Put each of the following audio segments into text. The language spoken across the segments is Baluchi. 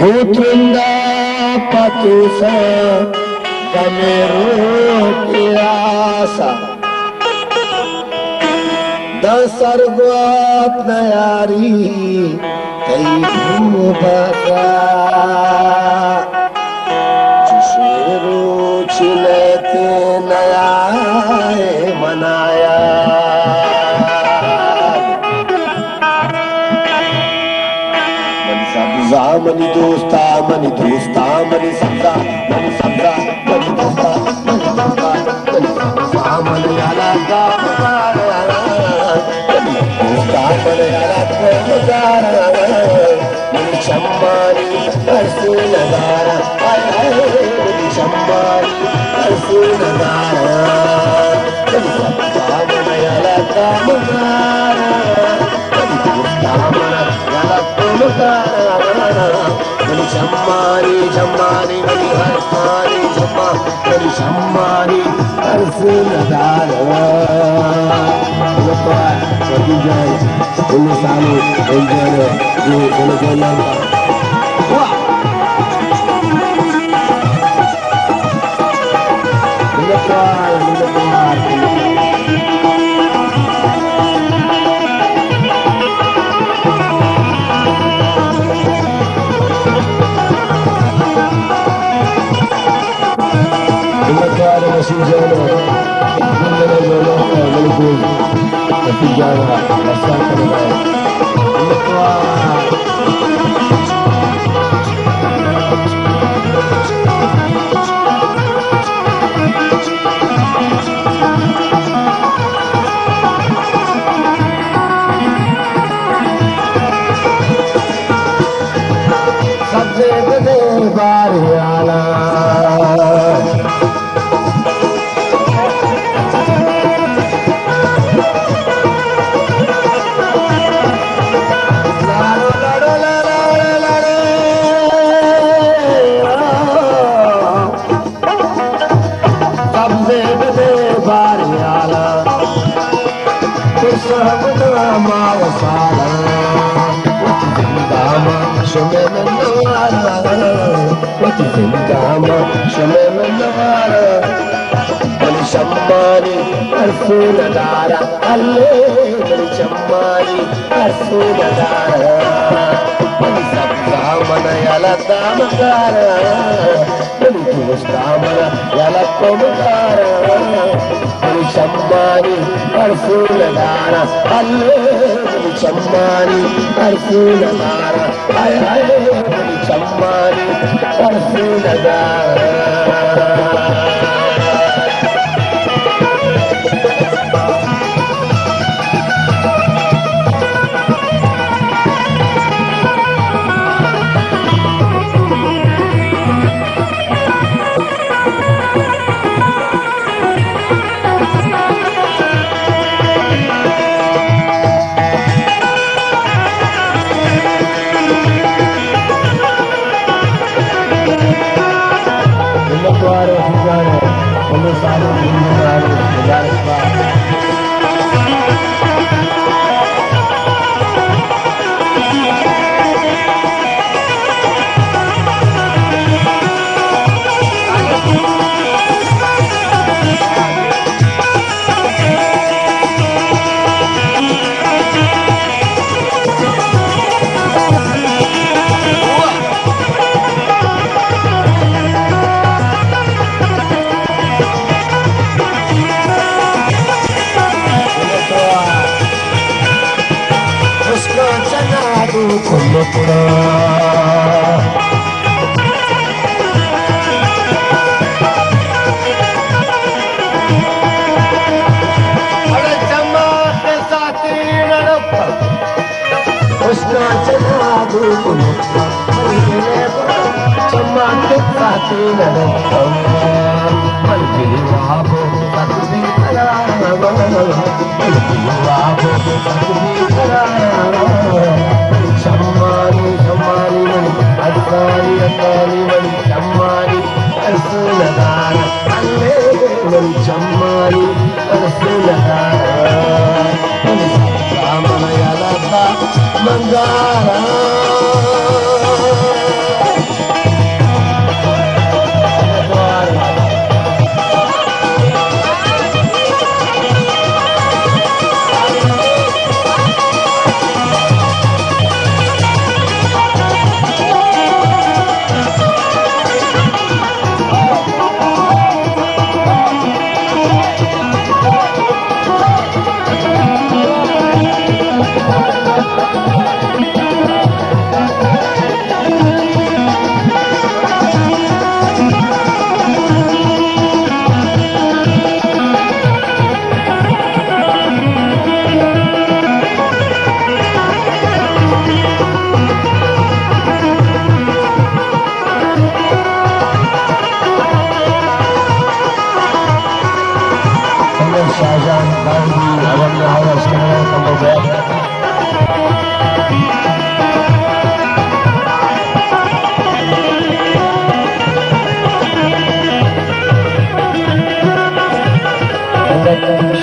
او ترندا پتوسا دمے روک آسا، داں سر گوات نیاری تئی بوبکا۔ چشیں روچ نیتے نیائے منایا۔ منی سبزا، منی دوستا، منی دوستا، منی سبزا، منی سبزا، منی دوستا، منی دوستا، منی سبزا، منی یلگا، منی دوستا، منی یلگا، منی چمانی ارسو ندارا، ہائے ہائے، منی چمانی ارسو ندارا، منی سبزا، منی یلگا، منی دوستا، منی یلگا، منی چمانی، چمانی، منی ارسانی چما، منی چمانی ارس ندار۔ بلکوار، وتی جان، کل سالو، انجان، یہ بلکوار۔ واہ! بلکوار، بلکوار۔ منتوار نصیر جان، منتوار جان، منتوار جان، نصیر جان، بسا کرنا۔ منتوار۔ سبزے بدے بار حیالا۔ سبزے بدے بار حیالا، پرسہ بداں ماہ و سالا، وتی زنداما شمے منوارا، وتی زنداما شمے منوارا۔ منی چمانی ارسو ندارا، اللہ منی چمانی ارسو ندارا، منی سبزا من یلہ دامکارا۔ منی دوستا من یلہ کمکارا، منی چمانی ارسو ندارا، اللہ منی چمانی ارسو ندارا، ہائے ہائے منی چمانی ارسو ندارا۔ منتوار وسیم جان، کل سال مبارک بات۔ اشکاں چہ نادوک نکتہ، چماں تک ساتین نکتہ، من بے واب و سک بے قرار، من بے واب و سک بے قرار۔ چمانی، چمانی من، ارسانی، ارسانی من، چمانی۔ ارسو ندارا، اللہ منی چمانی، ارسو ندارا، منی سبزا من یلہ دا منگارا۔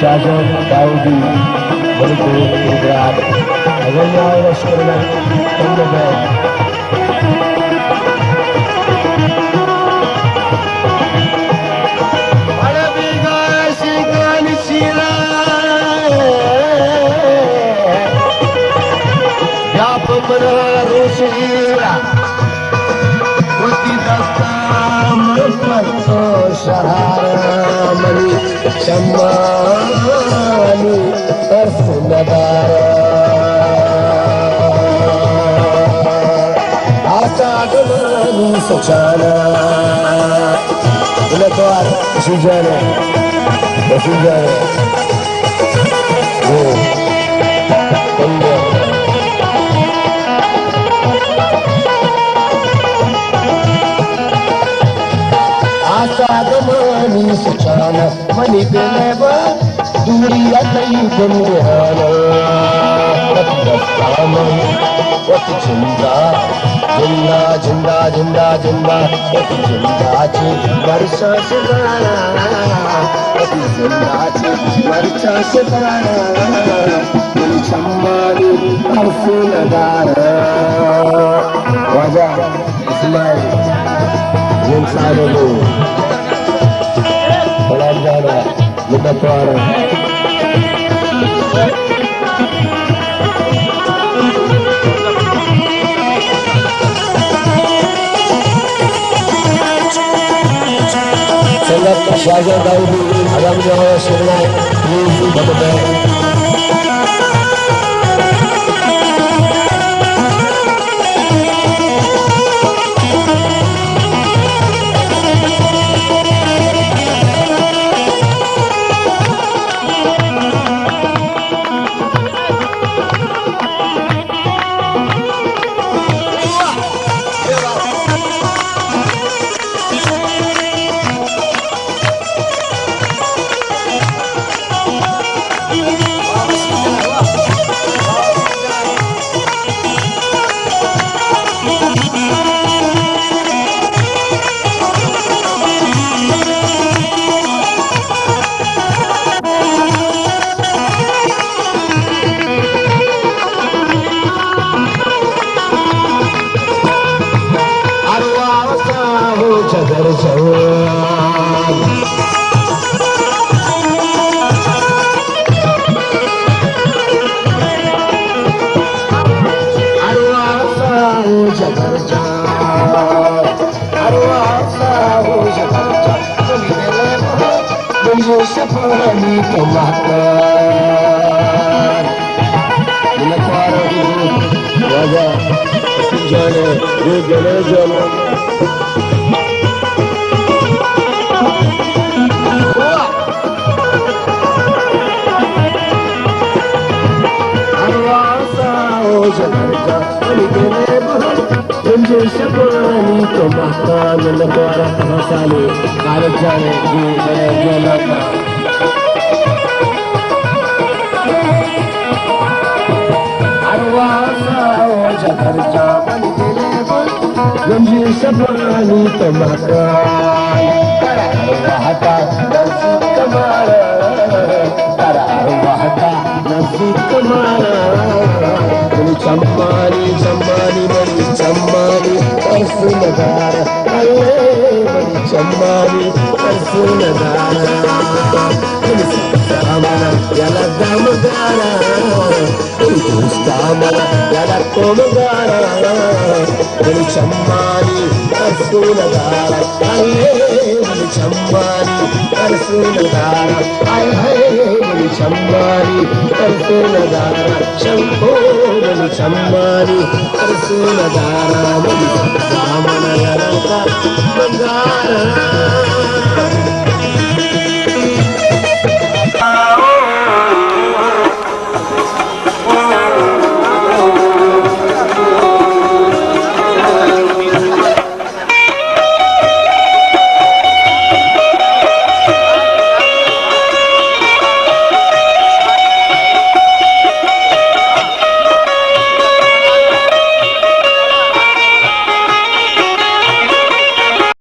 راجہ داؤدی، منی دوست پروگرام، اگر یا وش کرنا، تم لگا۔ بڑے بیگاہ شیگانی شیرا، یا پمنا روشیرا۔ وتی دستا من پتو شہارا، منی چمانی ترس ندارا۔ آسا گمانی سچانا۔ منتوار، شیجانے، شیجانے۔ آسا گمانی سچانا، منی دل ء با دوری ء تئی گنگہانا۔ وتی دستا من، وتی جندا، جندا، جندا، جندا، جندا، وتی جندا چہ مرچاں شدارا، وتی جندا چہ مرچاں شدارا، دل چمانی ارس ندارا۔ واجہ اسماعیل، جن صاحب، غلام جانا، منتوار۔ سنگت شاہجان داؤدی، اگر مجھے ہوا سننا ہے، پلیز بتائیں۔ ارواہ ساہو جگر جوان۔ ارواہ ساہو جگر جوان۔ ارواہ ساہو جگر جوان۔ منی شپانی تو مہتان۔ منتوار واجہ جانے، جی جانے جانے۔ ارواہ ساہو جگر جوان، منی دل ء بہت گنج شپانی تو مہتان۔ منتوار حسن سالی، خالد جان، جی بڑے جوان۔ ارواہ ساہو جگر جوان، منی دل ء بہت گنج شپانی تو مہتان۔ ترا ارواہ تا نزیک مارا، ترا ارواہ تا نزیک مارا، منی چمانی، چمانی، منی چمانی ارس ندارا، اے منی چمانی ارس ندارا۔ منی سامانا یلا دام دارا، منی دوستا منا یلا کوم دارا، منی چمانی ارس ندارا۔ اے منی چمانی ارس ندارا، ہائے ہائے منی چمانی ارس ندارا، شنکو منی چمانی ارس ندارا، منی سامانا یلا کوم دارا۔